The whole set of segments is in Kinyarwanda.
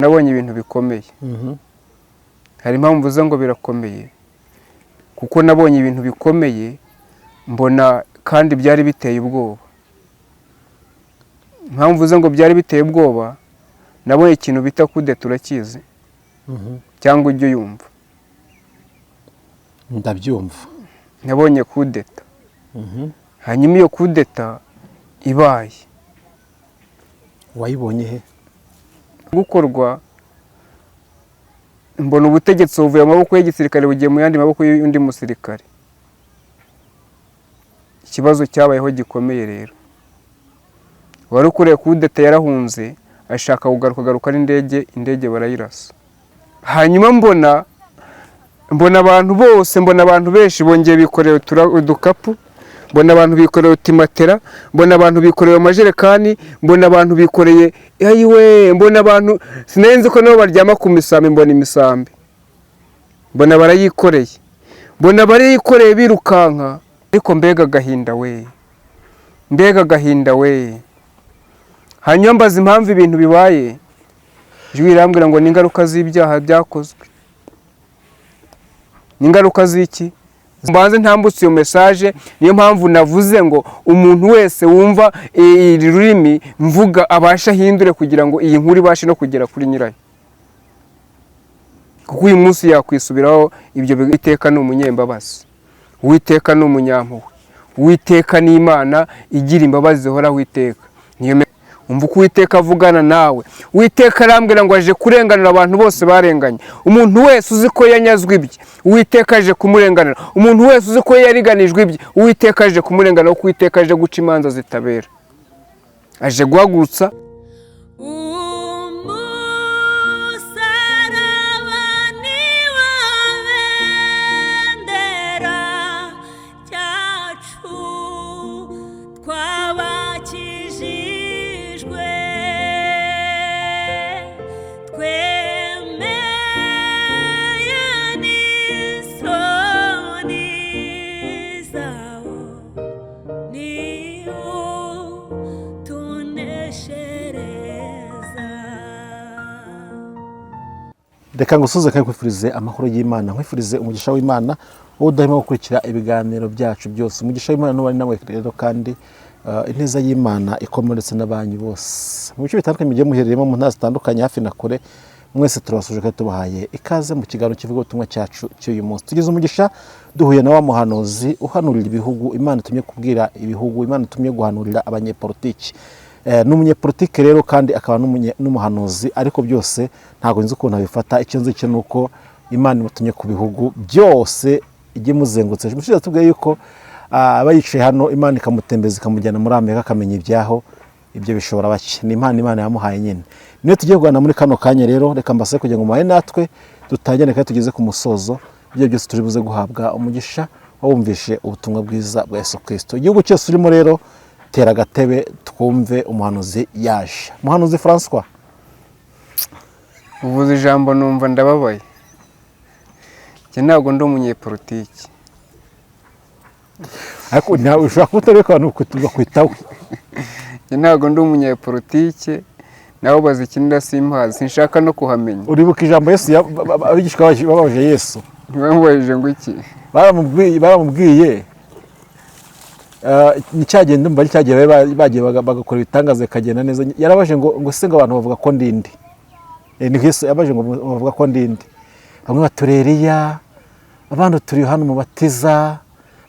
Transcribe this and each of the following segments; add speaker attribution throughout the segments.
Speaker 1: Nabonye ibintu bikomeye. Hari impamvu mvuze ngo birakomeye, kuko nabonye ibintu bikomeye, mbona kandi byari biteye ubwoba. Impamvu mvuze ngo byari biteye ubwoba, nabonye ikintu bita kudeta. Urakizi cyangwa ujye uyumva?
Speaker 2: Ndabyumva.
Speaker 1: Nabonye kudeta. Hanyuma iyo kudeta ibaye,
Speaker 2: Wayibonye he?
Speaker 1: gukorwa, mbona ubutegetsi buvuye mu maboko y'igisirikare bugiye mu yandi maboko y'undi musirikare. Ikibazo cyabayeho gikomeye rero, wari ukuriye kudeta yarahunze, ashaka kugaruka, agaruka n'indege, indege barayirasa. Hanyuma mbona abantu bose, mbona abantu benshi bongeye bikoreye udukapu, mbona abantu bikoreye utumatera, mbona abantu bikoreye amajerekani, mbona abantu bikoreye, ayiwe, mbona abantu sinari nzi ko nabo baryama ku misambi, mbona imisambi, mbona barayikoreye, mbona barayikoreye birukanka. Ariko mbega agahinda we, mbega agahinda we! Hanyuma mbaza impamvu ibintu bibaye, ijwi rirambwira ngo ni ingaruka z'ibyaha byakozwe. Ni ingaruka z'iki? Mbanze ntambutse iyo message. Niyo mpamvu navuze ngo umuntu wese wumva iri rurimi mvuga abashe ahindure, kugira ngo iyi nkuru ibashe no kugera kuri nyirayo, kuko uyu munsi yakwisubiraho. Ibyo Uwiteka ni umunyembabazi, Uwiteka ni umunyampuhwe, Uwiteka ni Imana igira imbabazi zihoraho iteka. Niyo umva uko Uwiteka avugana nawe. Uwiteka arambwira ngo aje kurenganura abantu bose barenganye. Umuntu wese uzi ko yanyazwe ibye, Uwiteka aje kumurenganura. Umuntu wese uzi ko yariganijwe ibye, Uwiteka aje kumurenganura, kuko Uwiteka aje guca imanza zitabera, aje guhagurutsa
Speaker 3: Umusaraba ni wo bendera ryacu twabakijijwe, twemeye n'isoni zawo, niwo tuneshereza.
Speaker 2: Reka ngusuhuze kandi nkwifurize amahoro y'Imana, nkwifurize umugisha w'Imana, wowe udahema gukurikira ibiganiro byacu byose. Umugisha w'Imana n'ubari nawe rero, kandi ineza y'Imana ikomeye ndetse n'abanyu bose mu bice bitandukanye mugiye muherereyemo, mu ntara zitandukanye, hafi na kure. Mwese turabasuje kandi tubahaye ikaze mu kiganiro kivuga ubutumwa cyacu cy'uyu munsi. Tugize umugisha duhuye na wa muhanuzi uhanurira ibihugu, Imana itumye kubwira ibihugu, Imana itumye guhanurira abanyepolitiki. Ni umunyepolitike rero kandi akaba n'umuhanuzi, ariko byose ntabwo nzi ukuntu abifata. Icyo nzi cyo ni uko Imana imutumye ku bihugu byose ijye imuzengurutse. Umushize yatubwiye yuko aba yicaye hano, Imana ikamutembeza ikamujyana muri Amerika, akamenya ibyaho. Ibyo bishobora bake, ni impano Imana yamuhaye nyine. Niyo tugiye kuganira muri kano kanya rero, reka mbasebe kugira ngo mubaye natwe dutangire kandi tugeze ku musozo. Ibyo byose turi buze guhabwa umugisha wumvishe ubutumwa bwiza bwa Yesu Kirisito. Igihugu cyose urimo rero, tera agatebe twumve umuhanuzi yaje. Umuhanuzi Francois.
Speaker 1: Uvuze ijambo numva ndababaye. Njye ntabwo ndi umunyepolitiki.
Speaker 2: Ariko ntawe ushobora kuba utari abantu bakwitaho.
Speaker 1: Njye ntabwo ndi umunyepolitike, nabo bazikinira simpazi, sinshaka no kuhamenya.
Speaker 2: Uribuka ijambo Yesu abigishwa babajije Yesu?
Speaker 1: Ntibamubajije ngo iki?
Speaker 2: Baramubwiye, ni cya gihe, ndumva ari cya gihe bari bagiye bagakora ibitangaza bikagenda neza. Yarabaje ngo se ngo abantu bavuga ko ndinde? Ni Yesu yabaje ngo bavuga ko ndinde? Bamwe batura Eliya, abandi turi Yohana Umubatiza,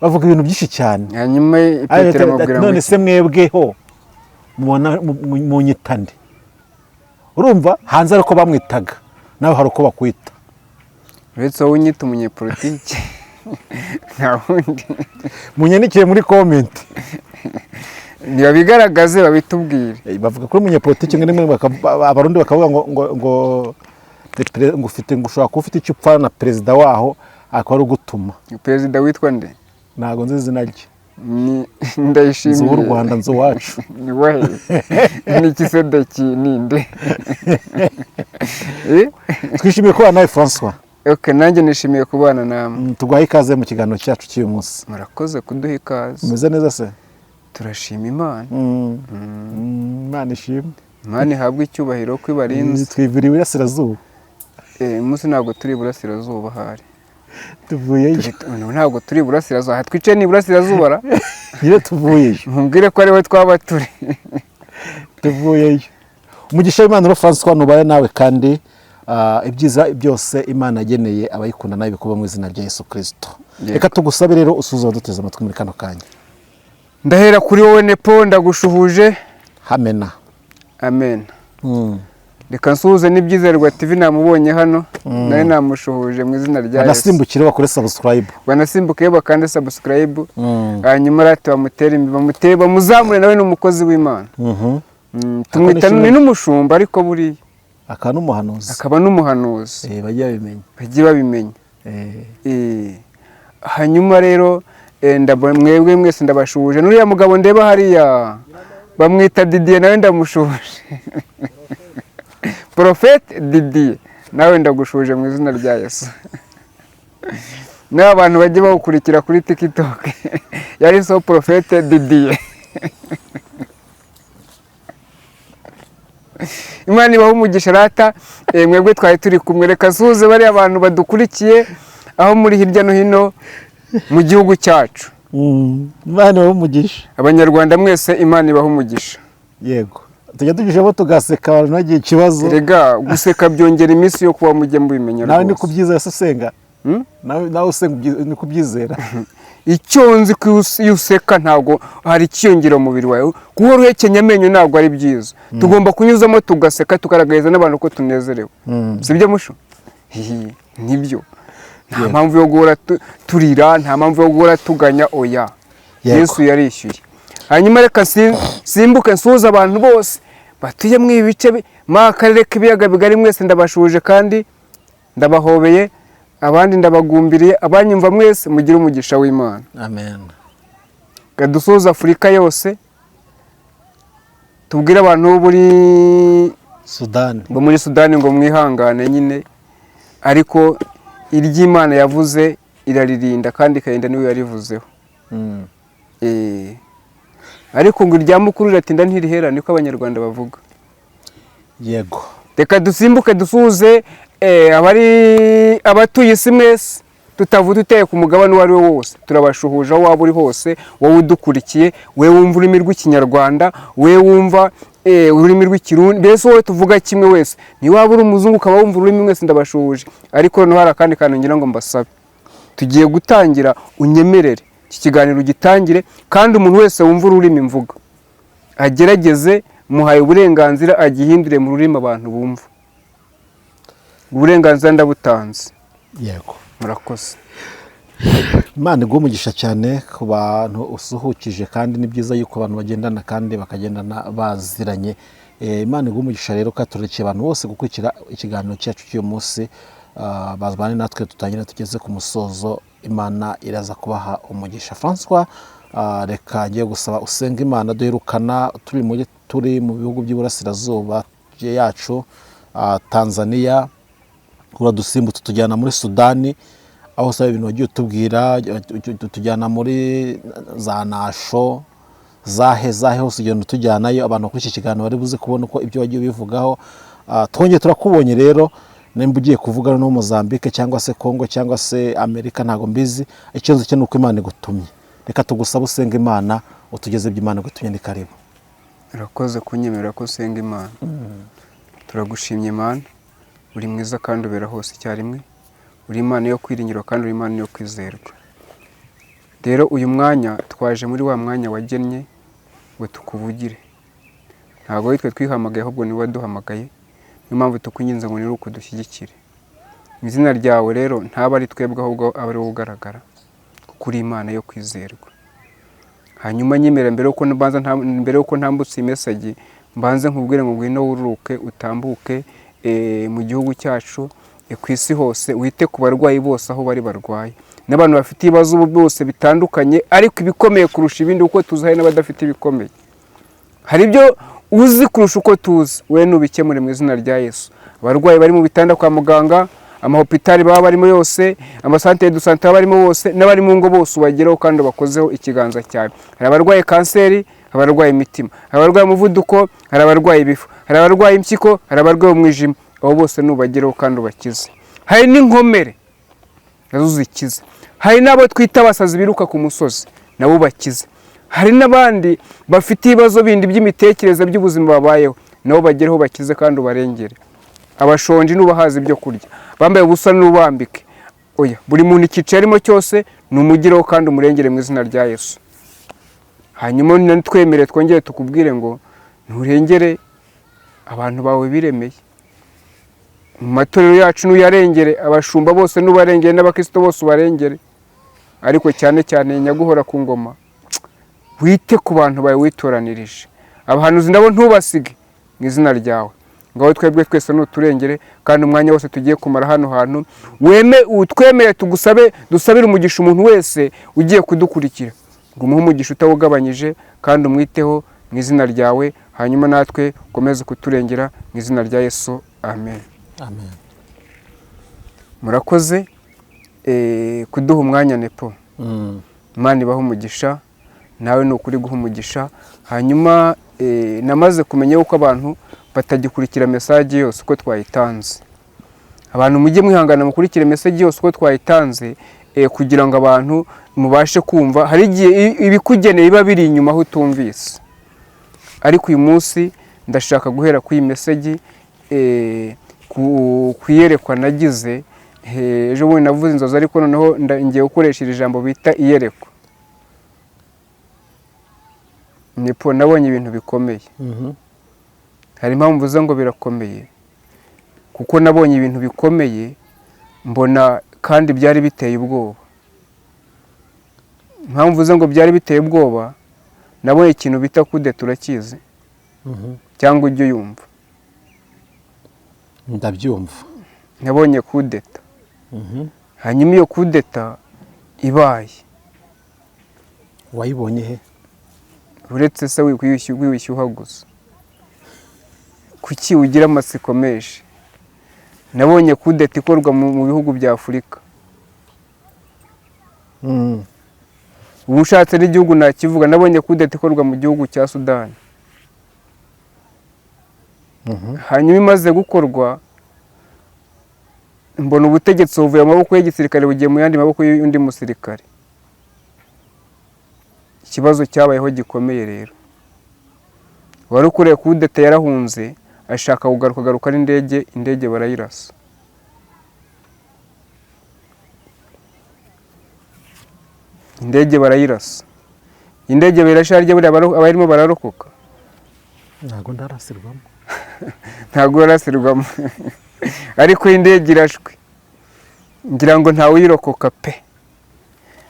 Speaker 2: bavuga ibintu byinshi cyane.
Speaker 1: Hanyuma Petero amubwira ngo
Speaker 2: None
Speaker 1: iki?
Speaker 2: se mwebweho mubona munyita nde? Urumva hanze hari uko bamwitaga, nawe hari uko bakwita.
Speaker 1: Uretse wowe unyita umunyepolitiki, nta wundi.
Speaker 2: Munyandikire muri comment.
Speaker 1: Ntibabigaragaze, babitubwire.
Speaker 2: Bavuga kuri umunyepolitiki ngo rimwe Abarundi bakavuga ngo ngo ufite, ngo ushobora kuba ufite icyo upfana na perezida waho, akaba ari ugutuma.
Speaker 1: Perezida witwa nde?
Speaker 2: Ntabwo nzi izina rye.
Speaker 1: Ni Ndayishimiye.
Speaker 2: Nzi uw'u Rwanda, nzi uwacu.
Speaker 1: Ni wahe? Ni Kisedeki, ninde? Eh?
Speaker 2: Twishimiye kubana nawe, Francois.
Speaker 1: Okay, nanjye nishimiye kubana namwe.
Speaker 2: Tuguhaye ikaze mu kiganiro cyacu cy'uyu munsi.
Speaker 1: Murakoze kuduha ikaze.
Speaker 2: Umeze neza se?
Speaker 1: Turashima Imana.
Speaker 2: Imana ishimwe.
Speaker 1: Imana ihabwe icyubahiro ko ibarinze.
Speaker 2: Twivira iburasirazuba.
Speaker 1: Umunsi ntabwo turi iburasirazuba ahari.
Speaker 2: Tuvuyeyo.
Speaker 1: Ntabwo turi iburasirazuba, aha twicaye ni iburasirazuba ra?
Speaker 2: Nyine tuvuyeyo.
Speaker 1: Nkubwire ko ariwe twaba turi.
Speaker 2: Tuvuyeyo. Umugisha w'Imana rero, Francois, nubare nawe kandi ibyiza byose Imana yageneye abayikunda nawe bikuba mu izina rya Yesu Kirisito.
Speaker 1: Yego.
Speaker 2: Reka tugusabe rero usuhuze abaduteze amatwi muri kano kanya.
Speaker 1: Ndahera kuri wowe Nepo, ndagushuhuje.
Speaker 2: Hamena.
Speaker 1: Amen. Reka nsuhuze n'Ibyizerwa TV, namubonye hano, nawe namushuhuje mu izina rya Yesu.
Speaker 2: Banasimbukire bakore subscribe.
Speaker 1: Banasimbuke bakande subscribe, hanyuma rati bamutere bamutere bamuzamure, nawe ni umukozi w'Imana. Tumwita
Speaker 2: Ako ni
Speaker 1: ni n'umushumba ariko buriya
Speaker 2: akaba n'umuhanuzi.
Speaker 1: Akaba n'umuhanuzi.
Speaker 2: Bajye babimenya.
Speaker 1: Bajye babimenya. Hanyuma rero mwebwe mwese ndabashuhuje, n'uriya mugabo ndeba hariya bamwita Didier, nawe ndamushuhuje. Prophète Didier, nawe ndagushuhuje mu izina rya Yesu. N'aba bantu bajye bawukurikira kuri TikTok yari so Prophète Didier. Imana ibahe umugisha rata. Mwebwe twari turi kumwe, reka nsuhuze bariya bantu badukurikiye aho muri hirya no hino mu gihugu cyacu.
Speaker 2: Imana ibahe umugisha.
Speaker 1: Abanyarwanda mwese Imana ibahe umugisha.
Speaker 2: Yego, tujya tugijemo tugaseka abantu bagira ikibazo.
Speaker 1: Erega guseka byongera iminsi yo kuba, mujye mubimenya.
Speaker 2: Nawe ni
Speaker 1: Rwose.
Speaker 2: Kubyizera se usenga?
Speaker 1: Hmm?
Speaker 2: Nawe usenga ni kubyizera.
Speaker 1: Icyo nzi ko iyo useka ntabwo hari ikiyongera mu mubiri wawe. Guhora uhekenya amenyo ntabwo ari byiza, tugomba kunyuzamo tugaseka, tukagaragariza n'abantu ko tunezerewe. Sibyo musho? Hihi, nibyo, nta mpamvu yo guhora turira, nta mpamvu yo guhora tuganya, oya. Yesu yarishyuye. Hanyuma reka simbuke nsuhuze abantu bose batuye mu ibi bice muri aka karere k'ibiyaga bigari. Mwese ndabashuhuje kandi ndabahobeye, abandi ndabagumbiriye. Abanyumva mwese mugire umugisha w'Imana.
Speaker 2: Amen.
Speaker 1: Dusuhuze Afurika yose, tubwire abantu bo muri
Speaker 2: Sudani.
Speaker 1: Bo muri Sudani ngo mwihangane nyine, ariko iry'Imana yavuze iraririnda kandi ikarinda niwe yarivuzeho. Ariko ngo irya mukuru riratinda ntirihera, niko Abanyarwanda bavuga. Reka dusimbuke dusuhuze abari abatuye isi mwese, tutavuga uteye ku mugabane uwo ari wo wose. Turabashuhuje aho waba uri hose, wowe udukurikiye, wowe wumva ururimi rw'Ikinyarwanda, wowe wumva ururimi rw'Ikirundi, mbese wowe tuvuga kimwe wese, niba uri umuzungu ukaba wumva ururimi, mwese ndabashuhuje. Ariko noneho hari akandi kantu ngira ngo mbasabe. Tugiye gutangira, unyemerere iki kiganiro ugitangire, kandi umuntu wese wumva ururimi mvuga agerageze, muhaye uburenganzira agihindure mu rurimi abantu bumva. Uburenganzira ndabutanze. Murakoze.
Speaker 2: Imana iguhe umugisha cyane ku bantu usuhukije, kandi ni byiza yuko abantu bagendana kandi bakagendana baziranye. Imana iguhe umugisha rero, kandi turekeye abantu bose gukurikira ikiganiro cyacu cy'uyu munsi. Bazabane natwe tutangire tugeze ku musozo, Imana iraza kubaha umugisha. Francois, reka ngiye gusaba usenga Imana. Duherukana turi mu bihugu by'iburasirazuba yacu, Tanzania, uradusimbutse tujyana muri Sudani, aho usaba ibintu wagiye utubwira, tujyana muri za Nasho, zahe zahe hose ugenda utujyanayo. Abantu kuri iki kiganiro bari buze kubona uko ibyo wagiye ubivugaho. Twongeye turakubonye rero, nimba ugiye kuvuga no Mozambique cyangwa se Congo cyangwa se Amerika, ntabwo mbizi. Ikibazo cyo ni uko Imana igutumye. Reka tugusabe usenga Imana, utugeze ibyo Imana igutumye. Ni karibu.
Speaker 1: Urakoze kunyemerera ko usenga Imana. Turagushimye Imana, uri mwiza kandi ubera hose icyarimwe, uri Imana yo kwiringirwa kandi uri Imana yo kwizerwa. Rero uyu mwanya twaje muri wa mwanya wagennye ngo tukuvugire. Ntabwo ari twe twihamagaye, ahubwo ni wowe waduhamagaye, niyo mpamvu tukwinginze ngo ni ukudushyigikire mu izina ryawe. Rero ntaba ari twebwe, ahubwo aba ari wowe ugaragara, kuko uri Imana yo kwizerwa. Hanyuma nyemera mbere yuko mbanza mbere yuko ntambutse iyi message, mbanze nkubwire ngo ngwino wururuke utambuke mu gihugu cyacu, ku isi hose, wite ku barwayi bose aho bari barwaye, n'abantu bafite ibibazo bose bitandukanye, ariko ibikomeye kurusha ibindi, kuko tuzi hari n'abadafite ibikomeye. Hari ibyo uzi kurusha uko tuzi, we nubikemure mu izina rya Yesu. Abarwayi bari mu bitanda kwa muganga, amahopitali baba barimo yose, amasantere de santé baba barimo bose, n'abari mu ngo bose, ubageraho kandi ubakozeho ikiganza cyawe. Hari abarwaye kanseri. abarwaye imitima, hari abarwaye umuvuduko, hari abarwaye ibifu, hari abarwaye impyiko, hari abarwaye umwijima. Abo bose nubagereho kandi ubakize. Hari n'inkomere nazo zikize. Hari n'abo twita abasazi biruka ku musozi, nabo bakize. Hari n'abandi bafite ibibazo bindi by'imitekerereze by'ubuzima babayeho, nabo bagereho bakize kandi ubarengere. Abashonji nubahaza ibyo kurya, bambaye ubusa nubambike. Oya, buri muntu icyiciro arimo cyose numugireho kandi umurengere mu izina rya Yesu. Hanyuma twemere twongere tukubwire ngo nturengere abantu bawe biremeye mu matorero yacu, nuyarengere abashumba bose, nubarengere n'abakristo bose ubarengere, ariko cyane cyane nyaguhora ku ngoma wite ku bantu bawe witoranirije. Abahanuzi nabo ntubasige mu izina ryawe. Ngaho twebwe twese nuturengere, kandi umwanya wose tugiye kumara hano hantu weme utwemere, tugusabe, dusabire umugisha umuntu wese ugiye kudukurikira, ngo umuhe umugisha utawugabanyije kandi umwiteho mu izina ryawe. Hanyuma natwe ukomeze kuturengera mu izina rya Yesu, amen.
Speaker 2: Amen.
Speaker 1: Murakoze kuduha umwanya, Nepo. Imana ibahe umugisha, nawe ni ukuri guha umugisha. Hanyuma namaze kumenya yuko abantu batagikurikira message yose uko twayitanze. Abantu mujye mwihangana mukurikire message yose uko twayitanze, kugira ngo abantu mubashe kumva. Hari igihe ibikugeneye biba biri inyuma aho utumvise, ariko uyu munsi ndashaka guhera kuri iyi message, ku iyerekwa nagize. Ejo bundi navuze inzozi, ariko noneho ngiye gukoresha iri jambo bita iyerekwa. Nepo, nabonye ibintu bikomeye. Hari impamvu mvuze ngo birakomeye, kuko nabonye ibintu bikomeye, mbona kandi byari biteye ubwoba. Impamvu mvuze ngo byari biteye ubwoba, nabonye ikintu bita kudeta. Urakizi cyangwa ujye uyumva?
Speaker 2: Ndabyumva.
Speaker 1: Nabonye kudeta. Hanyuma iyo kudeta ibaye
Speaker 2: Wayibonye he?
Speaker 1: Uretse se wishyuha gusa, kuki ugira amatsiko menshi? Nabonye kudeta ikorwa mu bihugu bya Afurika. Ubu ushatse n'igihugu nakivuga. Nabonye kudeta ikorwa mu gihugu cya Sudani. Hanyuma imaze gukorwa, mbona ubutegetsi buvuye mu maboko y'igisirikare bugiye mu yandi maboko y'undi musirikare. Ikibazo cyabayeho gikomeye rero, wari ukuriye kudeta yarahunze, ashaka kugaruka, agaruka n'indege, indege barayirasa. Indege barayirasa, indege bayirashe. Harya buriya abarimo bararokoka?
Speaker 2: Ntabwo ndarasirwamo.
Speaker 1: Ntabwo yarasirwamo, ariko indege irashwe, ngira ngo ntawe uyirokoka pe.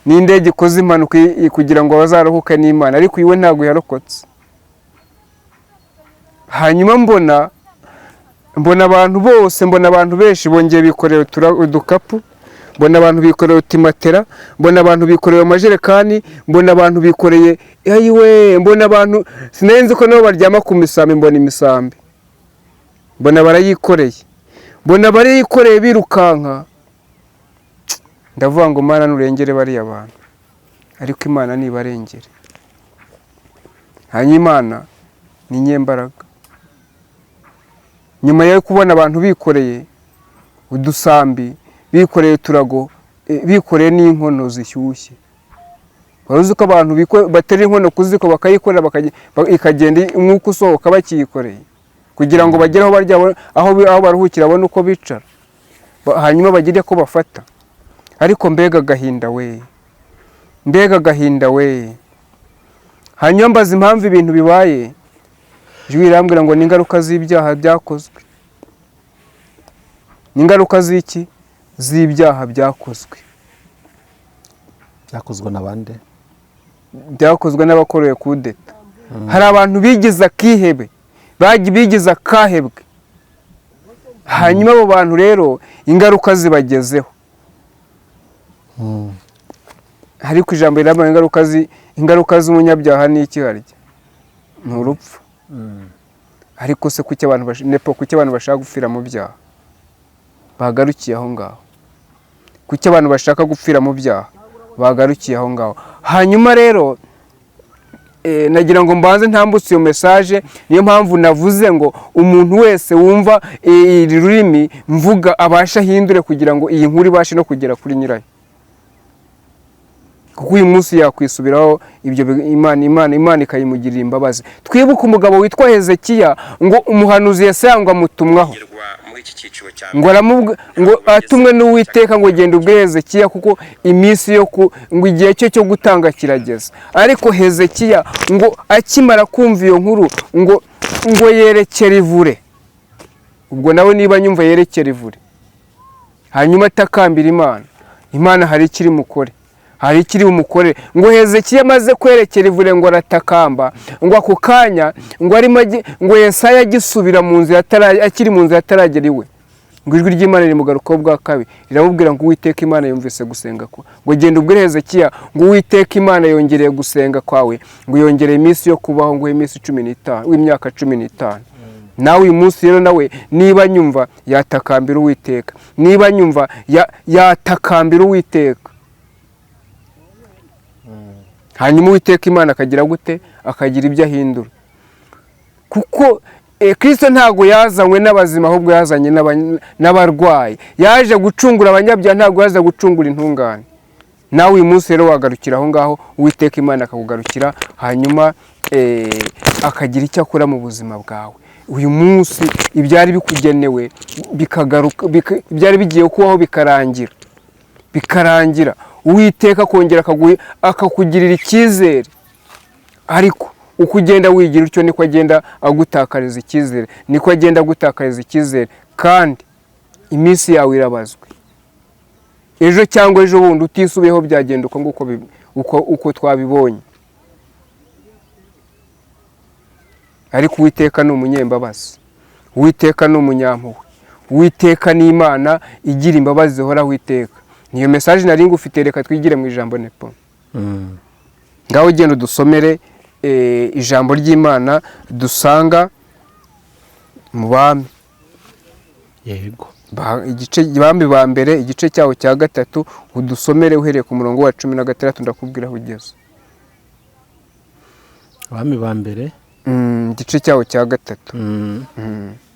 Speaker 1: N'indege ikoze impanuka kugira ngo bazarokoke n'Imana, ariko iwe ntabwo yarokotse. Hanyuma mbona abantu bose, mbona abantu benshi bongeye bikoreye udukapu, mbona abantu bikoreye utumatera, mbona abantu bikoreye amajerekani, mbona abantu bikoreye, ayiwe, mbona abantu sinari nzi ko nabo baryama ku misambi, mbona imisambi, mbona barayikoreye, mbona barayikoreye birukanka. Ndavuga ngo: "Mana, nurengere bariya bantu." Ariko Imana nibarengere. Hanyuma Imana ni nyembaraga. Nyuma yo kubona abantu bikoreye udusambi, bikoreye uturago, bikoreye n'inkono zishyushye. Wari uzi ko abantu batera inkono ku ziko bakayikorera, ikagenda umwuka usohoka bakiyikoreye, kugira ngo bagere aho barya, aho baruhukira, babone uko bicara, hanyuma bagire ko bafata? Ariko mbega agahinda we, mbega agahinda we! Hanyuma mbaza impamvu ibintu bibaye, ijwi rirambwira ngo ni ingaruka z'ibyaha byakozwe. Ni ingaruka z'iki? Z'ibyaha byakozwe.
Speaker 2: Byakozwe na bande?
Speaker 1: Byakozwe n'abakorewe kudeta. Hari abantu bigize akihebe, bigize akahebwe. Hanyuma abo bantu rero ingaruka zibagezeho. Ariko ijambo rirambwira ingaruka z'umunyabyaha ni iki? Harya ni urupfu. Ariko se kuki abantu nepo, kuki abantu bashaka gupfira mu byaha bagarukiye aho ngaho? Kuki abantu bashaka gupfira mu byaha bagarukiye aho ngaho? Hanyuma rero Nagira ngo mbanze ntambutse iyo message. Niyo mpamvu navuze ngo umuntu wese wumva iri rurimi mvuga abashe ahindure, kugira ngo iyi nkuru ibashe no kugera kuri nyirayo, kuko uyu munsi yakwisubiraho ibyo Imana ikayimugirira imbabazi. Twibuke umugabo witwa Hezekiya, ngo umuhanuzi Yesaya ngo amutumwaho, ngo ngo atumwe n'Uwiteka ngo genda ubwe Hezekiya, kuko iminsi yo ku ngo igihe cye cyo gutanga kirageze. Ariko Hezekiya ngo akimara kumva iyo nkuru ngo yerekera ivure. Ubwo nawe niba nyumva, yerekera ivure, hanyuma atakambira Imana. Imana hari ikiri mukore, hari ikiri bumukore. Ngo Hezekiya amaze kwerekera ivure, ngo aratakamba, ngo ako kanya ngo arimo ngo Yesaya agisubira mu nzira, akiri mu nzira ataragera iwe, ngo ijwi ry'Imana rimugarukaho bwa kabiri, riramubwira ngo Uwiteka Imana yumvise gusenga kwa, ngo genda ubwire Hezekiya ngo Uwiteka Imana yongereye gusenga kwawe, ngo yongereye iminsi yo kubaho, ngo iminsi 15, w'imyaka 15. Nawe uyu munsi rero, nawe niba nyumva yatakambira Uwiteka, niba nyumva yatakambira Uwiteka, hanyuma Uwiteka Imana akagira gute? Akagira ibyo ahindura, kuko Kristo ntabwo yazanywe n'abazima, ahubwo yazanye n'abarwayi. Yaje gucungura abanyabyaha, ntabwo yaje gucungura intungane. Nawe uyu munsi rero wagarukira aho ngaho, Uwiteka Imana akakugarukira, hanyuma akagira icyo akora mu buzima bwawe. Uyu munsi ibyari bikugenewe bikagaruka, ibyari bigiye kubaho bikarangira, Uwiteka akongera akakugirira icyizere. Ariko uko ugenda wigira utyo, niko agenda agutakariza icyizere, niko agenda agutakariza icyizere, kandi iminsi yawe irabazwe. Ejo cyangwa ejo bundi utisubiyeho byagenda uko nguko, uko twabibonye. Ariko Uwiteka ni umunyembabazi, Uwiteka ni umunyampuhwe, Uwiteka ni Imana igira imbabazi zihoraho iteka. Niyo message nari ngufite. Reka twigire mu ijambo, Nepo. Ngaho ugenda udusomere ijambo ry'Imana dusanga mu Bami.
Speaker 2: Yego.
Speaker 1: Igice Bami ba mbere, igice cyaho cya gatatu, udusomere uhereye ku murongo wa 16, ndakubwira aho ugeze.
Speaker 2: Abami ba mbere.
Speaker 1: Igice cyaho cya gatatu.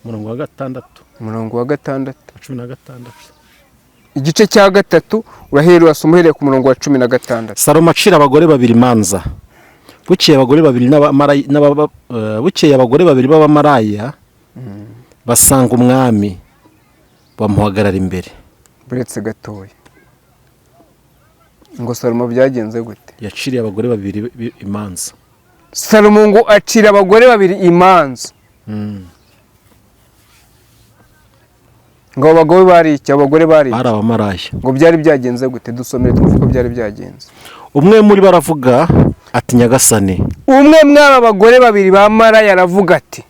Speaker 2: Umurongo wa gatandatu.
Speaker 1: Umurongo wa gatandatu.
Speaker 2: Wa 16.
Speaker 1: Igice cya gatatu, urahera urasoma uhereye ku murongo wa 16.
Speaker 2: Salomo acira abagore babiri imanza. Bukeye abagore babiri b'abamaraya basanga umwami, bamuhagarara imbere.
Speaker 1: Buretse gatoya, ngo Salomo byagenze gute?
Speaker 2: Yaciriye abagore babiri imanza.
Speaker 1: Salomo ngo acira abagore babiri imanza. Ngo abo bagore bari iki? Abagore bari iki?
Speaker 2: Bari abamaraya.
Speaker 1: Ngo byari byagenze gute? Dusomere twumve uko byari byagenze.
Speaker 2: Umwe muri bo aravuga ati: "Nyagasani."
Speaker 1: Umwe mw'aba bagore babiri ba maraya aravuga ati: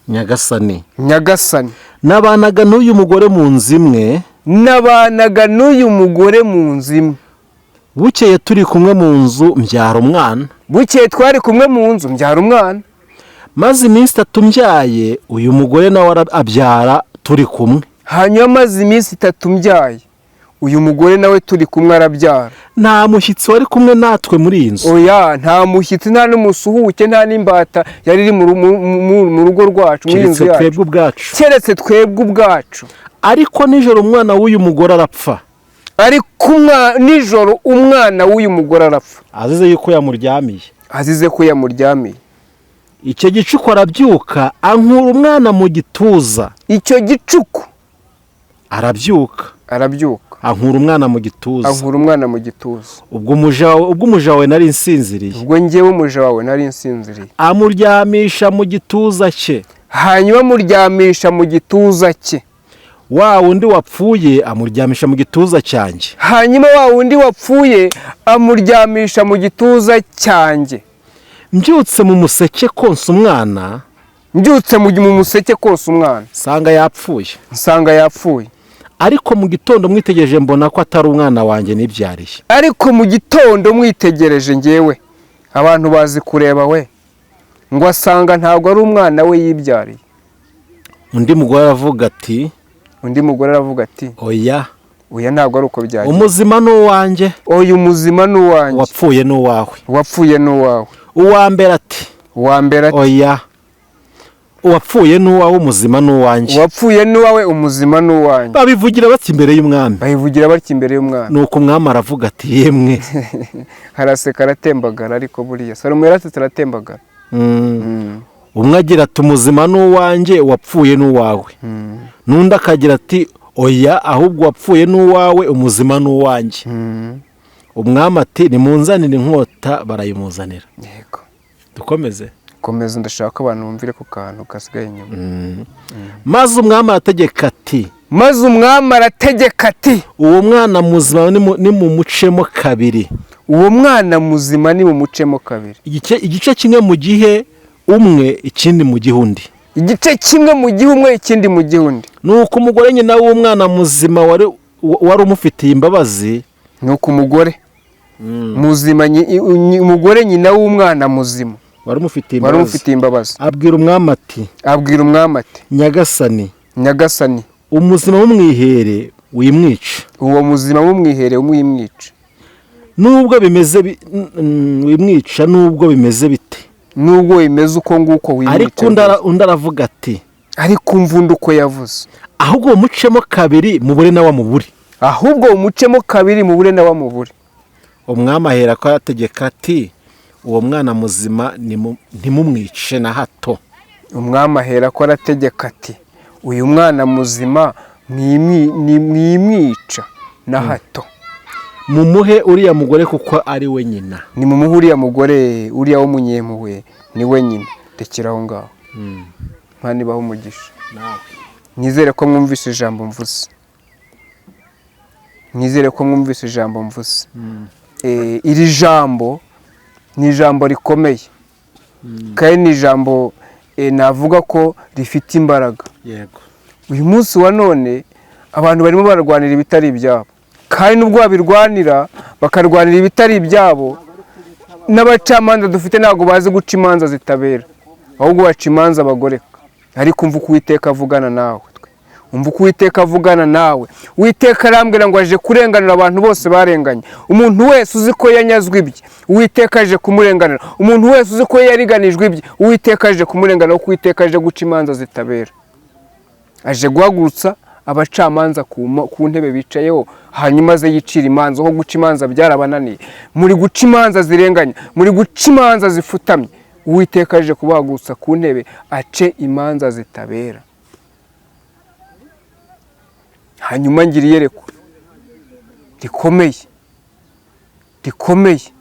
Speaker 2: "Nyagasani."
Speaker 1: "Nyagasani."
Speaker 2: "Nabanaga n'uyu mugore mu nzu imwe."
Speaker 1: "Nabanaga n'uyu mugore mu nzu imwe."
Speaker 2: "Bukeye turi kumwe mu nzu mbyara umwana."
Speaker 1: "Bukeye twari kumwe mu nzu mbyara umwana."
Speaker 2: "Maze iminsi 3 mbyaye, uyu mugore nawe abyara turi kumwe."
Speaker 1: "Hanyuma maze iminsi 3 mbyaye, uyu mugore nawe turi kumwe arabyara."
Speaker 2: "Nta mushyitsi wari kumwe natwe muri iyi nzu."
Speaker 1: Oya, nta mushyitsi, nta n'umusuhuke, nta n'imbata yari iri mu rugo rwacu, muri iyi nzu
Speaker 2: keretse
Speaker 1: yacu.
Speaker 2: Twebwe ubwacu.
Speaker 1: Keretse twebwe ubwacu.
Speaker 2: "Ariko nijoro umwana w'uyu mugore arapfa."
Speaker 1: Ariko nijoro umwana w'uyu mugore arapfa.
Speaker 2: "Azize yuko yamuryamiye."
Speaker 1: Azize ko yamuryamiye.
Speaker 2: "Icyo gicuku arabyuka, ankura umwana mu gituza."
Speaker 1: Icyo gicuku
Speaker 2: arabyuka.
Speaker 1: Arabyuka.
Speaker 2: "Ankura umwana mu gituza."
Speaker 1: "Ankura umwana mu gituza."
Speaker 2: Ubwo umuja wawe nari nsinziriye."
Speaker 1: "Ubwo njyewe umuja wawe nari nsinziriye."
Speaker 2: "Amuryamisha mu gituza cye."
Speaker 1: "Hanyuma amuryamisha mu gituza cye."
Speaker 2: "Wa wundi wapfuye amuryamisha mu gituza cyanjye."
Speaker 1: "Hanyuma wa wundi wapfuye amuryamisha mu gituza cyanjye."
Speaker 2: "Mbyutse mu museke konsa umwana."
Speaker 1: "Mbyutse mu museke konsa umwana."
Speaker 2: "Nsanga yapfuye."
Speaker 1: "Nsanga yapfuye."
Speaker 2: "Ariko mu gitondo mwitegereje mbona ko atari umwana wanjye nibyariye."
Speaker 1: "Ariko mu gitondo mwitegereje ngewe," abantu bazi kureba we, ngo asanga ntabwo ari umwana we yibyariye.
Speaker 2: Undi mugore aravuga ati:
Speaker 1: Undi mugore aravuga ati:
Speaker 2: "Oya."
Speaker 1: "Oya, ntabwo ari uko byagenze."
Speaker 2: "Umuzima ni uwanjye."
Speaker 1: "Oya, umuzima ni uwanjye."
Speaker 2: "Uwapfuye ni uwawe."
Speaker 1: "Uwapfuye ni uwawe."
Speaker 2: Uwa mbere ati:
Speaker 1: Uwa mbere ati:
Speaker 2: "Oya, uwapfuye n'uwawe, umuzima n'uwanjye."
Speaker 1: "Uwapfuye n'uwawe, umuzima n'uwanjye."
Speaker 2: Babivugira batya imbere y'umwami.
Speaker 1: Babivugira batya imbere y'umwami.
Speaker 2: Nuko umwami aravuga ati: "Yemwe."
Speaker 1: Araseka, aratembagara. Ariko buriya Salomo yarasetse, aratembagara.
Speaker 2: Umwe agira ati: "Umuzima n'uwanjye, uwapfuye n'uwawe." N'undi akagira ati: "Oya, ahubwo uwapfuye n'uwawe, umuzima n'uwanjye." Umwami ati: "Nimunzanire inkota." Barayimuzanira.
Speaker 1: Yego.
Speaker 2: Dukomeze?
Speaker 1: Komeza, ndashaka ko abantu bumvire ku kantu gasigaye inyuma.
Speaker 2: Maze umwami arategeka ati:
Speaker 1: Maze umwami arategeka ati:
Speaker 2: "Uwo mwana muzima nimumucemo kabiri."
Speaker 1: "Uwo mwana muzima nimumucemo kabiri."
Speaker 2: Igice kimwe mu gihe umwe, ikindi mu gihe undi.
Speaker 1: Igice kimwe mu gihe umwe, ikindi mu gihe undi.
Speaker 2: Nuko umugore nyina w'umwana muzima wari umufitiye imbabazi.
Speaker 1: Nuko umugore muzima, umugore nyina w'umwana muzima
Speaker 2: wari umufitiye
Speaker 1: wari
Speaker 2: imbabazi,
Speaker 1: umufitiye imbabazi,
Speaker 2: abwira umwami ati:
Speaker 1: abwira umwami ati:
Speaker 2: "Nyagasani,
Speaker 1: "Nyagasani,
Speaker 2: umuzima w'umwihere, wimwica."
Speaker 1: Uwo muzima w'umwihere umwimwica."
Speaker 2: Nubwo bimeze wimwica nubwo bimeze bite.
Speaker 1: Nubwo bimeze uko nguko, wimwica.
Speaker 2: Ariko undi aravuga ati:
Speaker 1: Ariko umva undi uko yavuze.
Speaker 2: "Ahubwo mucemo kabiri, mubure nawe amubure."
Speaker 1: "Ahubwo umucemo kabiri, mubure nawe amubure."
Speaker 2: Umwami ahera ko arategeka ati: "Uwo mwana muzima ntimumwice na hato."
Speaker 1: Umwami ahera ko arategeka ati: "Uyu mwana muzima mwimwica na hato."
Speaker 2: "Mumuhe uriya mugore kuko ari we nyina."
Speaker 1: "Ni mumuhe uriya mugore, uriya w'umunyempuhwe ni we nyina." Rekera aho ngaho. Imana ibahe umugisha. Nizere ko mwumvise ijambo mvuze. Nizere ko mwumvise ijambo mvuze. Iri jambo ni ijambo rikomeye kandi ni ijambo navuga ko rifite imbaraga. Uyu munsi wa none abantu barimo bararwanira ibitari ibyabo, kandi nubwo babirwanira, bakarwanira ibitari ibyabo, n'abacamanza dufite ntabwo bazi guca imanza zitabera, ahubwo baca imanza bagoreka. Ariko umva uko Uwiteka avugana nawe. Umva uko Uwiteka avugana nawe. Uwiteka arambwira ngo aje kurenganura abantu bose barenganye. Umuntu wese uzi ko yanyazwe ibye, Uwiteka aje kumurenganura. Umuntu wese uzi ko yariganijwe ibye, Uwiteka aje kumurenganura, kuko Uwiteka aje guca imanza zitabera. Aje guhagurutsa abacamanza ku ntebe bicayeho, hanyuma aze yicira imanza. Aho guca imanza byarabananiye, muri guca imanza zirenganya, muri guca imanza zifutamye. Uwiteka aje kubahagurutsa ku ntebe, ace imanza zitabera. Hanyuma ngira iyerekwa rikomeye, rikomeye.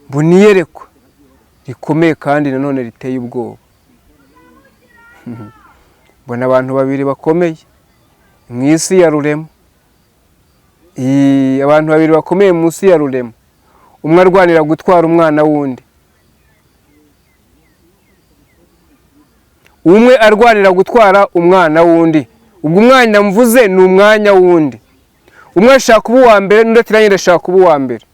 Speaker 1: Mbona iyerekwa rikomeye kandi nanone riteye ubwoba. Mbona abantu babiri bakomeye mu isi ya Rurema. Abantu babiri bakomeye mu isi ya Rurema, umwe arwanira gutwara umwana w'undi. Umwe arwanira gutwara umwana w'undi. Ubwo umwanya mvuze ni umwanya w'undi. Umwe ashaka kuba uwa mbere, n'undi ati nanjye ndashaka kuba uwa mbere.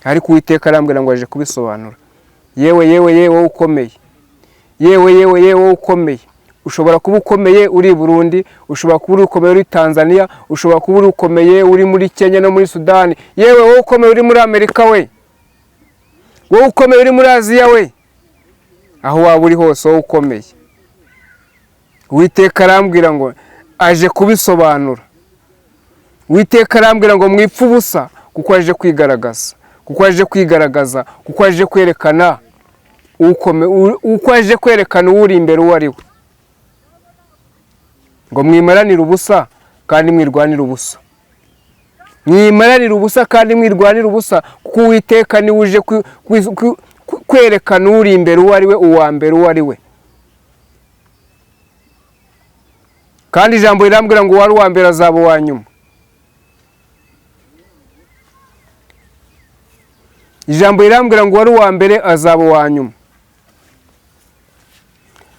Speaker 1: Ariko Uwiteka arambwira ngo aje kubisobanura. Yewe, yewe, yewe wowe ukomeye. Yewe, yewe, yewe wowe ukomeye. Ushobora kuba ukomeye uri i Burundi, ushobora kuba uri ukomeye uri Tanzania, ushobora kuba uri ukomeye uri muri Kenya no muri Sudani. Yewe wowe ukomeye uri muri Amerika we. Wowe ukomeye uri muri Aziya we. Aho waba uri hose wowe ukomeye. Uwiteka arambwira ngo aje kubisobanura. Uwiteka arambwira ngo mwipfe ubusa, kuko aje kwigaragaza. Kuko aje kwigaragaza, kuko aje kwerekana uko aje kwerekana uwuri imbere uwo ari we. Ngo mwimaranire ubusa kandi mwirwanire ubusa. Mwimaranire ubusa kandi mwirwanire ubusa, kuko Uwiteka niwe uje kwerekana uri imbere uwo ari we, uwa mbere uwo ari we. Kandi ijambo rirambwira ngo uwari uwa mbere azaba uwa nyuma. Ijambo rirambwira ngo uwari uwa mbere azaba uwa nyuma.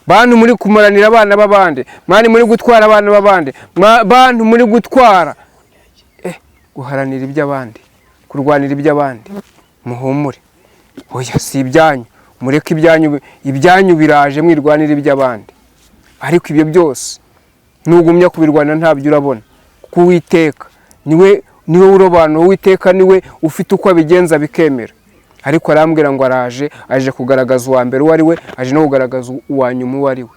Speaker 1: Bantu muri kumaranira abana b'abandi, mani muri gutwara abana b'abandi, bantu muri gutwara guharanira iby'abandi, kurwanira iby'abandi, muhumure. Oya, si ibyanyu, mureke ibyanyu, ibyanyu biraje, mwirwanira iby'abandi. Ariko ibyo byose nugumya kubirwana ntabyo urabona, kuko Uwiteka niwe urobanura. Uwiteka niwe ufite uko abigenza bikemera. Ariko arambwira ngo araje, aje kugaragaza uwa mbere uwo ari we, aje no kugaragaza uwa nyuma uwo ari we.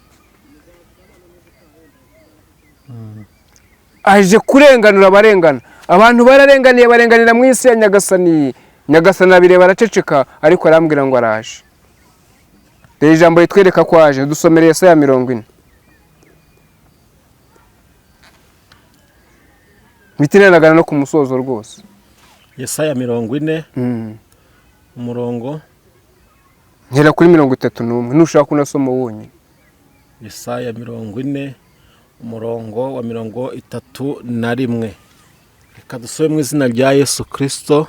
Speaker 1: Aje kurenganura abarengana. Abantu bararenganiye, barenganira mu isi ya Nyagasani. Nyagasani abireba araceceka, ariko arambwira ngo araje. Rero ijambo ritwereka ko aje. Dusomere Yesaya 40. Mitiranagana no ku musozo rwose.
Speaker 2: Yesaya 40. Umurongo
Speaker 1: nkera kuri 31, nushaka kunasoma wonyine.
Speaker 2: Yesaya 40 umurongo wa 31. Reka dusome mu izina rya Yesu Kristo.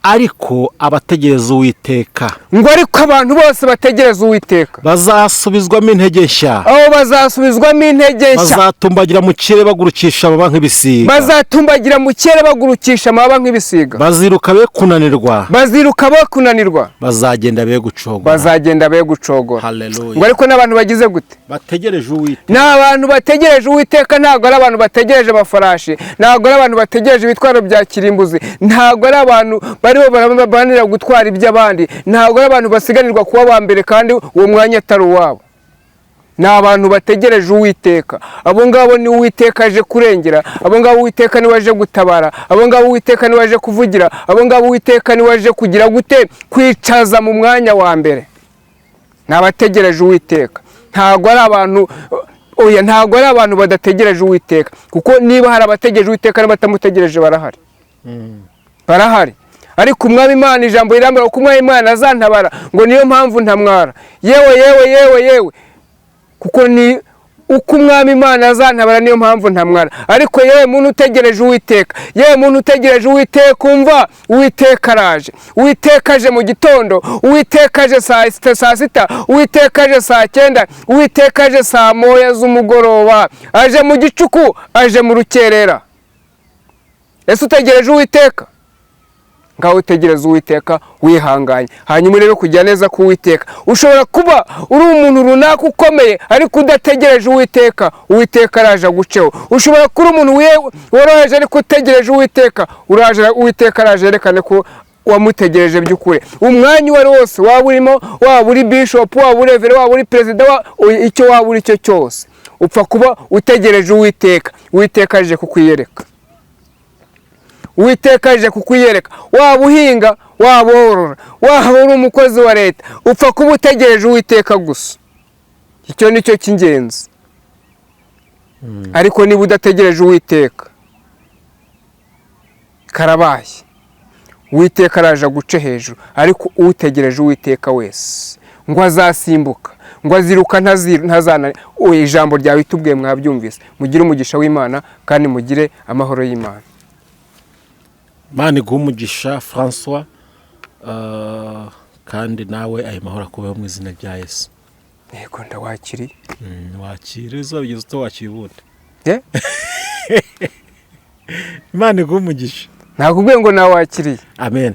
Speaker 2: Ariko abategereza Uwiteka,
Speaker 1: ngo ariko abantu bose bategereza Uwiteka
Speaker 2: bazasubizwamo intege nshya.
Speaker 1: Aho bazasubizwamo intege nshya.
Speaker 2: Bazatumbagira mu kirere bagurukisha amababa nk'ibisiga.
Speaker 1: Bazatumbagira mu kirere bagurukisha amababa nk'ibisiga.
Speaker 2: Baziruka be kunanirwa.
Speaker 1: Baziruka be kunanirwa.
Speaker 2: Bazagenda be gucogora.
Speaker 1: Bazagenda be gucogora.
Speaker 2: Haleluya.
Speaker 1: Ngo ariko n'abantu bagize gute?
Speaker 2: Bategereje Uwiteka.
Speaker 1: Ni abantu bategereje Uwiteka, ntabwo ari abantu bategereje amafarashi, ntabwo ari abantu bategereje ibitwaro bya kirimbuzi, ntabwo ari abantu bari baranira gutwara iby'abandi, ntabwo ari abantu basiganirwa kuba ba mbere kandi uwo mwanya atari uwabo. Ni abantu bategereje Uwiteka. Abo ngabo ni Uwiteka aje kurengera, abo ngabo Uwiteka niwe aje gutabara, abo ngabo Uwiteka niwe aje kuvugira, abo ngabo Uwiteka niwe aje kugira gute, kwicaza mu mwanya wa mbere. Ni abategereje Uwiteka. Ntabwo ari abantu, oya, ntabwo ari abantu badategereje Uwiteka, kuko niba hari abategereje Uwiteka n'abatamutegereje barahari. Barahari. Ariko Umwami Imana, ijambo rirambwira ko Umwami Imana azantabara, ngo niyo mpamvu ntamwara. Yewe yewe yewe yewe, kuko ni uko Umwami Imana azantabara, niyo mpamvu ntamwara. Ariko yewe muntu utegereje Uwiteka, yewe muntu utegereje Uwiteka, umva Uwiteka araje. Uwiteka aje mu gitondo, Uwiteka aje saa sita, Uwiteka aje saa 9, Uwiteka aje saa 1 z'umugoroba, aje mu gicuku, aje mu rukerera. Ese utegereje Uwiteka? Ngaho utegereza Uwiteka wihanganye, hanyuma urebe kujya neza ku Uwiteka. Ushobora kuba uri umuntu runaka ukomeye ariko udategereje Uwiteka, Uwiteka araje aguceho. Ushobora kuba umuntu woroheje ariko utegereje Uwiteka, uraje Uwiteka araje yerekane ko wamutegereje by'ukuri. Umwanya uwo ari wose waba urimo, waba uri bishop, waba uri reverend, waba uri perezida, icyo waba uri cyo cyose, upfa kuba utegereje Uwiteka, Uwiteka aje kukwiyereka. Uwiteka aje kukwiyereka. Waba uhinga, waba worora, waba uri umukozi wa leta, upfa kuba utegereje Uwiteka gusa. Icyo nicyo cy'ingenzi. Ariko niba udategereje Uwiteka, karabaye. Uwiteka araje guce hejuru. Ariko utegereje Uwiteka wese ngo azasimbuka, ngo aziruka ntazana. Ijambo ryawe itubwiye mwabyumvise. Mugire umugisha w'Imana kandi mugire amahoro y'Imana.
Speaker 2: Imana iguhe umugisha François, kandi nawe ayo mahoro akubeho mu izina rya Yesu.
Speaker 1: Yego, ndawakiriye.
Speaker 2: Wakire uzabigeze utawakira ubundi. Imana iguhe umugisha.
Speaker 1: Nakubwiye ngo nawakiriye.
Speaker 2: Amen.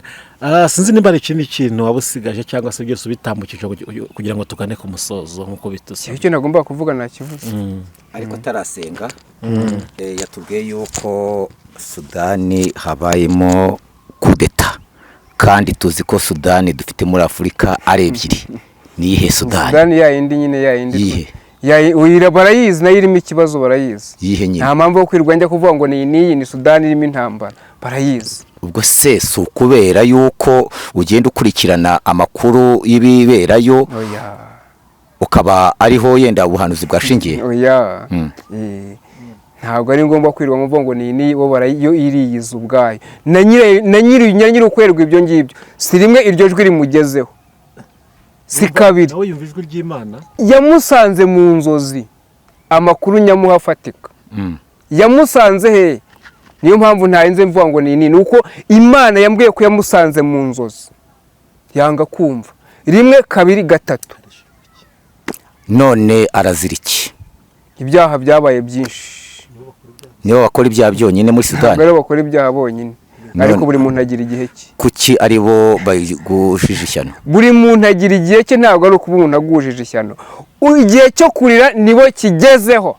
Speaker 2: Sinzi nimba ari ikindi kintu waba usigaje cyangwa se byose ubitambukije kugira ngo tugane ku musozo nk'uko bitusaba.
Speaker 1: Icyo nagomba kuvuga nakivuze.
Speaker 4: Ariko tarasenga yatubwiye yuko Sudani habayemo kudeta, kandi tuzi ko Sudani dufite muri Afurika ari ebyiri. Niyihe Sudani?
Speaker 1: Sudani ya indi nyine, ya indi. Ya barayizi, nayo irimo ikibazo barayizi.
Speaker 4: Yihe nyine?
Speaker 1: Nta mpamvu yo kwirwa njya kuvuga ngo ni niyi ni Sudani irimo intambara, barayizi.
Speaker 4: Ubwo se si ukubera yuko ugenda ukurikirana amakuru y'ibiberayo, ukaba ariho yenda ubuhanuzi bwashingiye?
Speaker 1: Oya. Ntabwo ari ngombwa kwirwa ngo ngo ni niyi, bo barayo iriyiza ubwayo. Na nyiri ukwerwa ibyo ngibyo, si rimwe iryo jwi rimugezeho, si kabiri.
Speaker 2: Nawe yumva ijwi ry'Imana.
Speaker 1: Yamusanze mu nzozi, amakuru nyamuha afatika. Yamusanze he? Niyo mpamvu ntarinze mvuga ngo ni nini, uko Imana yambwiye ko yamusanze mu nzozi, yanga kumva. Rimwe, kabiri, gatatu.
Speaker 4: None arazira iki?
Speaker 1: Ibyaha byabaye byinshi.
Speaker 4: Nibo bakora ibyaha byonyine muri Sudani?
Speaker 1: Ntabwo bakora ibyaha bonyine, ariko buri muntu agira igihe cye.
Speaker 4: Kuki ari bo bayigushije ishyano?
Speaker 1: Buri muntu agira igihe cye, ntabwo ari ukuba umuntu agujije ishyano. Igihe cyo kurira nibo kigezeho,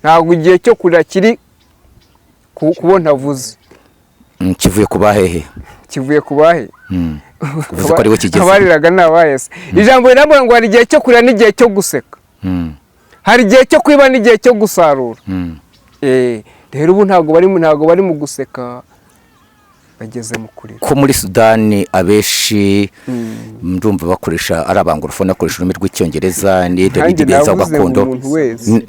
Speaker 1: ntabwo igihe cyo kurira kiri kubona avuze.
Speaker 4: Kivuye ku bahehe?
Speaker 1: Kivuye ku bahe?
Speaker 4: Uvuze ko ariwe kigeze.
Speaker 1: Abariraga ni abayese. Ijambo rirambwira ngo hari igihe cyo kurira n'igihe cyo guseka, hari igihe cyo kwiba n'igihe cyo gusarura. Rero ubu ntabwo bari mu guseka, bageze mu kurira.
Speaker 4: Ko muri Sudani abenshi ndumva bakoresha ari abangorofone, bakoresha ururimi rw'Icyongereza
Speaker 1: Nanjye
Speaker 4: n'ibigenza
Speaker 1: navuze ngo
Speaker 4: gakondo,
Speaker 1: umuntu wese.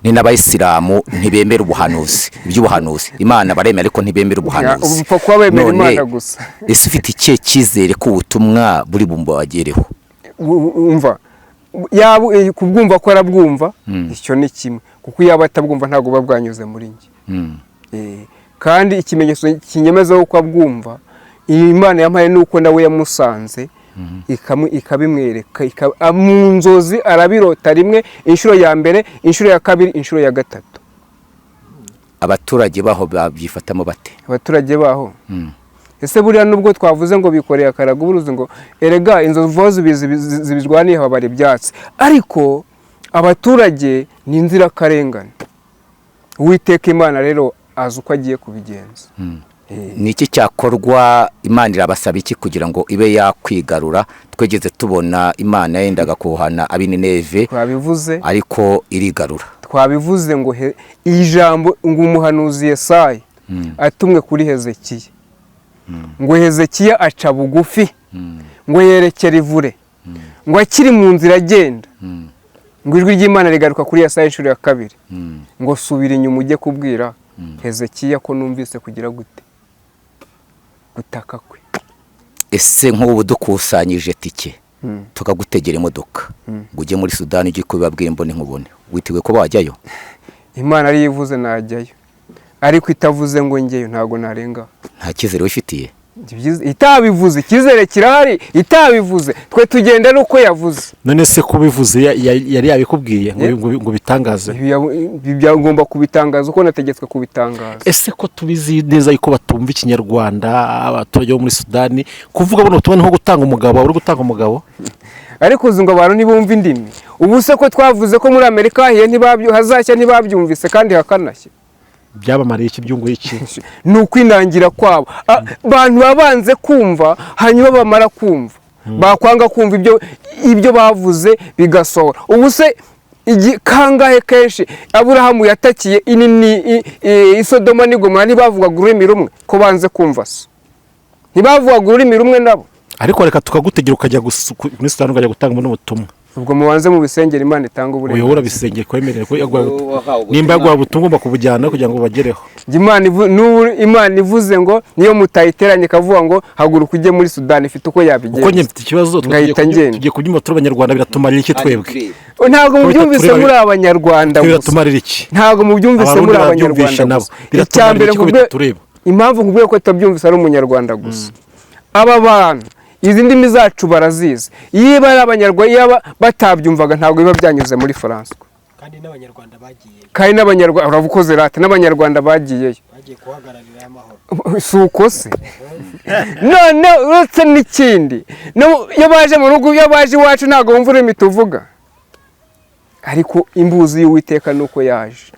Speaker 4: ni n'abayisilamu ntibemera ubuhanuzi, iby'ubuhanuzi. Imana baremera ariko ntibemera ubuhanuzi.
Speaker 1: Ubu upfa kuba bemera
Speaker 4: None,
Speaker 1: Imana gusa.
Speaker 4: ese ufite ikihe cyizere ko ubutumwa buri bumbagereho?
Speaker 1: Umva, yaba kubwumva ko arabwumva, icyo ni kimwe, kuko yaba atabwumva ntabwo buba bwanyuze muri njye. Kandi ikimenyetso kinyemeza ko abwumva, iyi Imana yampaye, ni uko nawe yamusanze ikabimwereka mu nzozi, arabirota rimwe, inshuro ya mbere, inshuro ya kabiri, inshuro ya gatatu.
Speaker 4: Abaturage baho babyifatamo bate?
Speaker 1: Abaturage baho, ese buriya nubwo twavuze ngo bikoreye akarago uburuzi, ngo erega inzovu zibirwaniye habara ibyatsi, ariko abaturage ni inzirakarengane. Uwiteka Imana rero azi uko agiye kubigenza.
Speaker 4: Ni iki cyakorwa? Imana irabasaba iki kugira ngo ibe yakwigarura? Twegeze tubona Imana yendaga kuhana ab'Inineve,
Speaker 1: Twabivuze.
Speaker 4: ariko irigarura.
Speaker 1: Twabivuze ngo ijambo ngo umuhanuzi Yesaya atumwe kuri Hezekiya, ngo Hezekiya aca bugufi, ngo yerekere ivure, ngo akiri mu nzira agenda, ngo ijwi ry'Imana rigaruka kuri Yesaya inshuro ya kabiri, ngo subira inyuma ujye kubwira Hezekiya ko numvise kugira gute? Gutaka kwe.
Speaker 4: Ese nk'ubu dukusanyije tike, tukagutegera imodoka ngo ujye muri Sudani, ujye kubibabwira imbone nkubone, witeguye kuba wajyayo?
Speaker 1: Imana ariyo ivuze najyayo, ariko itavuze ngo njyeyo ntabwo narenga.
Speaker 4: Nta cyizere wifitiye?
Speaker 1: Itabivuze, icyizere kirahari. Itabivuze, twe tugenda n'uko yavuze.
Speaker 2: None se kubivuze yari yabikubwiye ngo bitangaze?
Speaker 1: Ibi byagomba kubitangaza uko nategetswe kubitangaza.
Speaker 2: Ese ko tubizi neza yuko batumva Ikinyarwanda, abaturage bo muri Sudani, kuvuga buno butumwa ni nko gutanga umugabo, uri gutanga umugabo?
Speaker 1: Ariko uzi ngo abantu ntibumva indimi. Ubu se ko twavuze ko muri Amerika hahiye, hazashya, ntibabyumvise kandi hakanashya?
Speaker 2: Byabamariye iki? Byunguye iki?
Speaker 1: Ni ukwinangira kwabo. Abantu baba banze kumva, hanyuma bamara kumva bakwanga kumva ibyo bavuze bigasohora. Ubu se kangahe kenshi Aburahamu yatakiye inini Isodoma n'Igomora, ntibavugaga ururimi rumwe? Ko banze kumva se, ntibavugaga ururimi rumwe nabo?
Speaker 2: Ariko reka tukagutegera ukajya muri Sudani, ukajya gutanga buno butumwa.
Speaker 1: Ubwo mubanze mu bisengera Imana itanga
Speaker 2: Uyobora
Speaker 1: uburenganzira.
Speaker 2: Bisengeye kwemerera ko yaguhaye ubutumwa, nimba yaguhaye ubutumwa ugomba kubujyana kugira ngo bagereho.
Speaker 1: Njye n'ubu Imana ivuze ngo niyo mutayiteranye, ikavuga ngo haguruka ujye muri Sudani, ifite uko
Speaker 2: Kuko njye
Speaker 1: yabigenza.
Speaker 2: mfite ikibazo, twe
Speaker 1: Ngahita ngenda.
Speaker 2: tugiye kubyumva turi Abanyarwanda, biratumarira iki twebwe?
Speaker 1: Ntabwo mubyumvise
Speaker 2: Bitureba-
Speaker 1: muri Abanyarwanda
Speaker 2: Twe
Speaker 1: gusa.
Speaker 2: biratumarira iki?
Speaker 1: Ntabwo mubyumvise
Speaker 2: Abarundi
Speaker 1: muri
Speaker 2: barabyumvishe
Speaker 1: Abanyarwanda
Speaker 2: nabo.
Speaker 1: gusa. Icya
Speaker 2: Biratumarira
Speaker 1: mbere,
Speaker 2: iki ko bitatureba?
Speaker 1: impamvu nkubwiye ko tutabyumvise ari Umunyarwanda gusa, aba bantu izi ndimi zacu barazizi. Iyo ari Abanyarwanda, iyo batabyumvaga ntabwo biba byanyuze muri Faransa.
Speaker 5: Kandi n'Abanyarwanda bagiye.
Speaker 1: Kandi n'Abanyarwanda, urabukoze rata, n'Abanyarwanda bagiyeyo.
Speaker 5: Bagiye guhagararira amahoro.
Speaker 1: Si uko se? None uretse n'ikindi, iyo baje mu rugo, iyo baje iwacu, ntabwo bumva ururimi tuvuga. Ariko imbuzi y'Uwiteka ni uko yaje.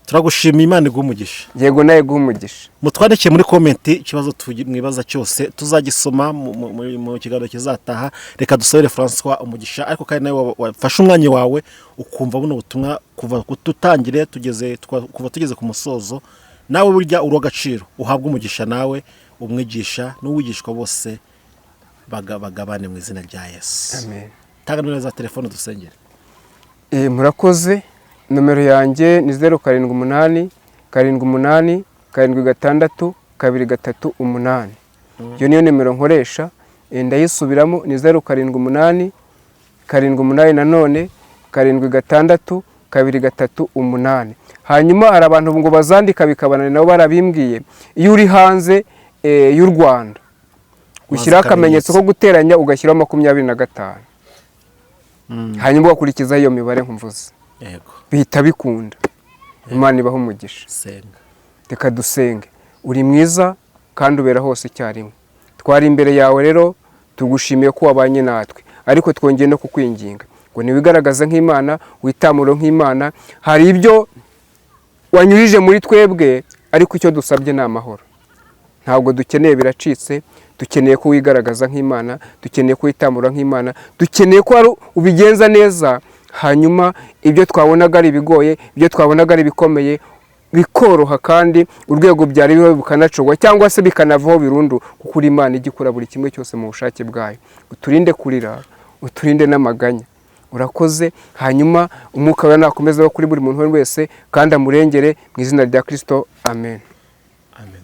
Speaker 2: Turagushimiye, Imana iguhe umugisha.
Speaker 1: Yego, nawe guha umugisha.
Speaker 2: Mutwandikiye muri comment ikibazo mwibaza cyose, tuzagisoma mu kiganiro kizataha. Reka dusabire Francois umugisha, ariko kandi nawe wafashe umwanya wawe ukumva buno butumwa kuva tutangire tugeze kuva tugeze ku musozo, nawe burya uri agaciro, uhabwe umugisha, nawe umwigisha n'uwigishwa bose bagabane mu izina rya Yesu.
Speaker 1: Amen.
Speaker 2: Tanga nimero za telefone dusengere.
Speaker 1: Murakoze. Nomero yanjye ni 0787876238. Iyo niyo nimero nkoresha. Ndayisubiramo, ni 078 78 nanone 76 238. Hanyuma hari abantu ngo bazandika bikabananira, nabo barabimbwiye. Iyo uri hanze y'u Rwanda, ushyiraho akamenyetso ko guteranya, ugashyiraho 25, hanyuma ugakurikizaho iyo mibare nkumvuze. Bihita bikunda. Imana ibaha umugisha.
Speaker 2: Senga.
Speaker 1: Reka dusenge. Uri mwiza kandi ubera hose icyarimwe. Twari imbere yawe rero, tugushimiye ko wabanye natwe, ariko twongeye no kukwinginga ngo ntiwigaragaze nk'Imana, witamuro nk'Imana. Hari ibyo wanyujije muri twebwe, ariko icyo dusabye ni amahoro. Ntabwo dukeneye biracitse. Dukeneye ko wigaragaza nk'Imana, dukeneye ko witambura nk'Imana, dukeneye ko hari ubigenza neza, hanyuma ibyo twabonaga ari ibigoye, ibyo twabonaga ari ibikomeye bikoroha, kandi urwego byari biriho bukanacogwa cyangwa se bikanavaho burundu, kuko uri Imana ijya ikora buri kimwe cyose mu bushake bwayo. Uturinde kurira, uturinde n'amaganya. Urakoze. Hanyuma Umwuka wawe nakomeza kuri buri muntu wese kandi amurengere, mu izina rya Kirisito, amen.
Speaker 2: Amen.